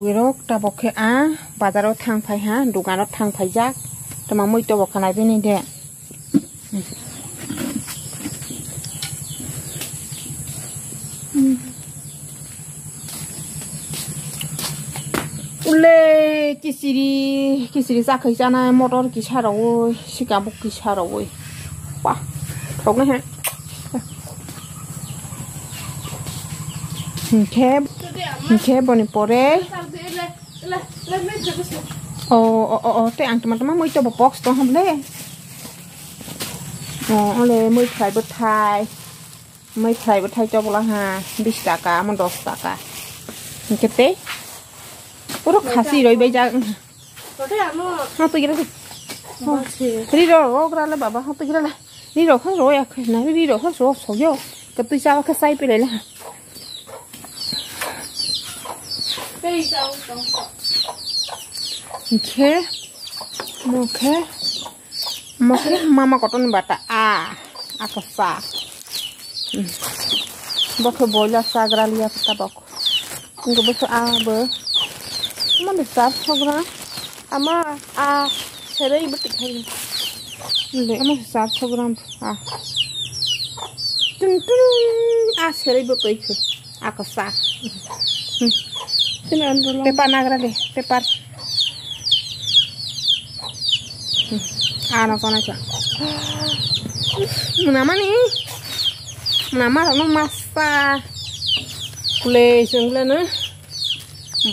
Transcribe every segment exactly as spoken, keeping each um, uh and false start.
Wirok tabok khe a bazaro thang phai ha, dogano thang phai jak. Tama mui tobo khanai bini de. Ule kichiri, kichiri chakhai chanai, motor kisa rogoi, sikabo kisa rogoi. Wah, thoknai he. Hinkhe, hinkhe boni pore. O, o, o, o, tei ang tama tama mui tobo box tong hwnle. O, ole mui phlai bwthai. Mui phlai bwthai chobla ha, bis taka, amo dos taka. Hinkhe tei. Puro khasi roi bai jak. Rode ano. Ha, twi gira de. Bakse. Ri ro, o gra le baba, ha, twi gira le. Ri ro kha ro ya kha na, ri ro kha so so yo. Ka twi cha kha sai pe le le. Tei cha o tong. Khe, mo khe. Mo khe mama kotor ni bata a, a kwchak. Hmm. Bo khe boiler chagra liya khe tabok. Wngkhe bo khe a bo. Omo ni char so gram. Ama a serei bo tikha. Le omo khe char so gram a. Tung tung a serei bo twi khe. A kwchak. Hmm. Paper nagra le, paper. Hmm. Ano kona cha. Muna mani. Muna ma rano masta. Kule sengla na.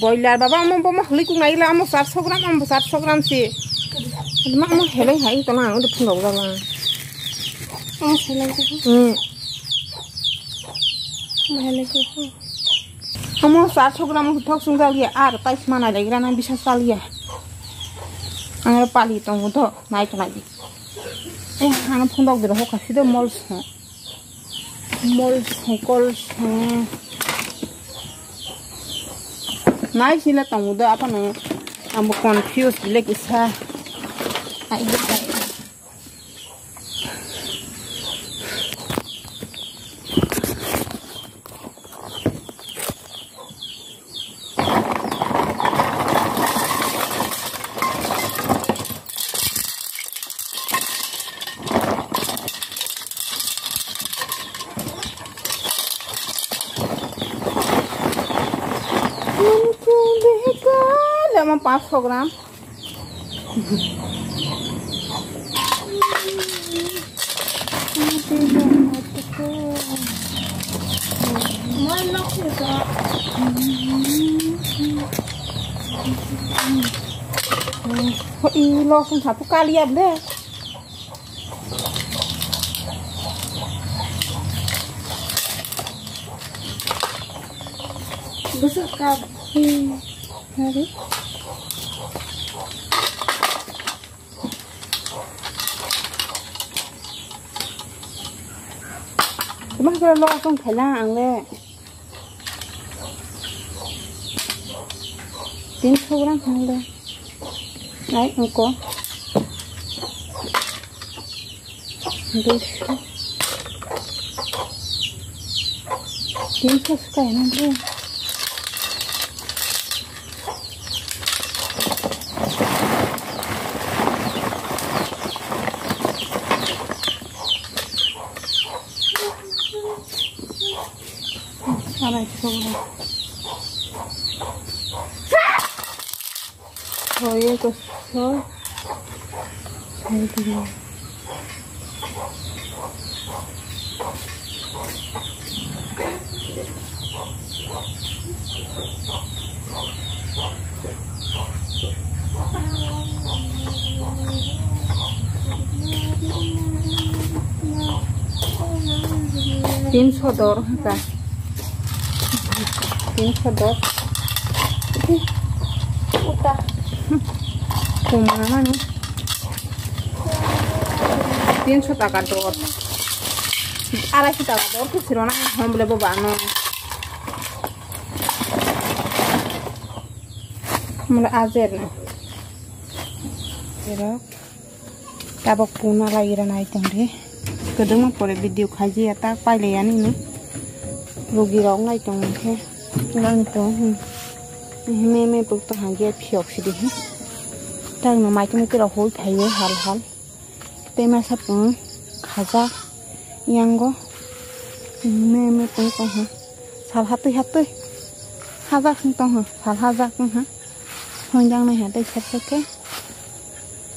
Boiler baba amo bo ma huli kung naila amo char so gram amo char so gram si. Ma amo helai hai to na ang phun rok la. Amo helai ko. Hmm. Amo helai ko. Amo char so gram thok sung jaliya ar pai sma nai lai gra na bisa saliya. Ang ro pali tong do nai to nai. Eh, ano phundok diro hoka sido mol so. Mol so kol so. Nai sila tong do apa no. Ambo confuse bile kisa. Ai do. Lama paanch so gram. Hoi, losong sapu kali ya, ble. Besok kap. Hmm. Hari. Tama kira lo asong khaila ang le. Tin so gram khaila. Ai, angko. Duiso. Tinso suka ya na, bro. Arai so, bro. Soye koso. Tinso dor hwnkha. Tinso dor. Uta. Kumna mani. Tinso taka dor. Araisho taka dor khe siro nang hom le bo bano. Mula ajer na. Ero. Tabok puna lai ira nai tong de. Kwdwngma pore video khaiji ya tak pailai ya nini. Rugi rok nai tong khe. Nang tong. Meme puk tong ha gate phiyok sidi hi. Tang no maitu muitu rok hul thaiwi hal hal. Tei masa pung khajak yango. Meme pung tong ha. Sal hatwi hatwi. Hajak sing tong ha. Sal hajak tong ha. Honjang nai ha tei sep sep khe.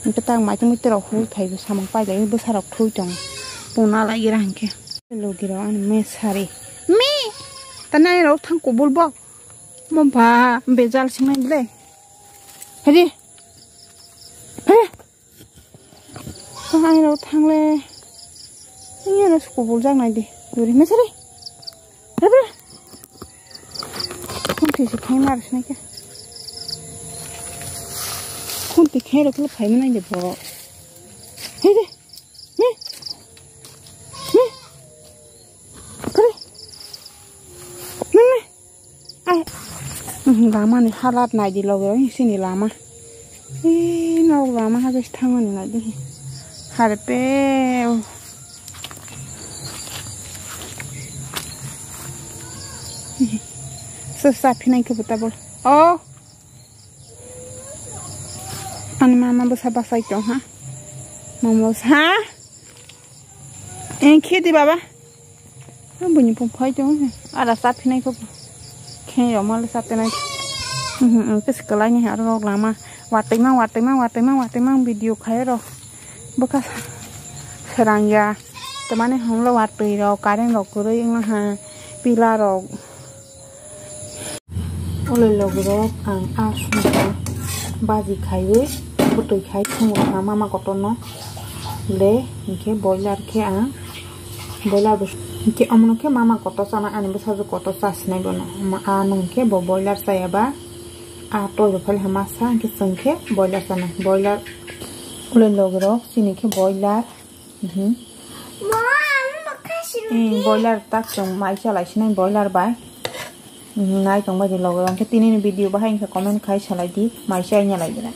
Hingke tang maitu muitu rok hul thaiwi samung paijak bwsa rok thui tong. Pung na lai gira hingke. Logi rok ani me sari. Me. Tanai rok thang kubul bo. Mo ba bejal sinai ble. Hadi. He. Tang ai rok thang le. Ini ada kubul jak nai di. Duri mesari. Hadi. Khunti si khai mar sinai ke. Khunti khai rok le phai manai de bo. Hadi. Me. Me. Hadi. Me me. Ai. Lama ni halat nai di loge oi sini lama. Ih, nok lama ha jes thangmani nai di. Harpe. Sesa phinai ke buta bol. Oh. Ani mama bwsa bachai tong ha. Mama bwsa ha. Eng khe di baba. Ang bini pung phai tong ha. Ara sa phinai ko. Khe yo mal sa phinai. Mhm, ang khe sikalai ni aro rok lama. Watwi mang, watwi mang, watwi mang, watwi mang video khai ro. Bwkha serang ya. Tamani honglo watwi rok, current rok kwrwi wng ha. Pila rok. Ule logirok ang a sumsa baji khaiwi bwtwi khai thwngo kha mama kotorno. Le hinkhe boiler khe ang boiler bo hinkhe omono khe mama kotor chana ani bwsajwk kotor chasinai bono. Omo ano hinkhe bo boiler chaya ba a toibo phai masa hinkhe chwng khe boiler chanai boiler. Ule logirok chini khe boiler. Mhm. Boiler tak chwng mai chalai sinai boiler bai. Mhm, nai tong bai di logo. Hwnkhe tini ni video bahai wngkha comment khai salai di, mai chai nya lai di na.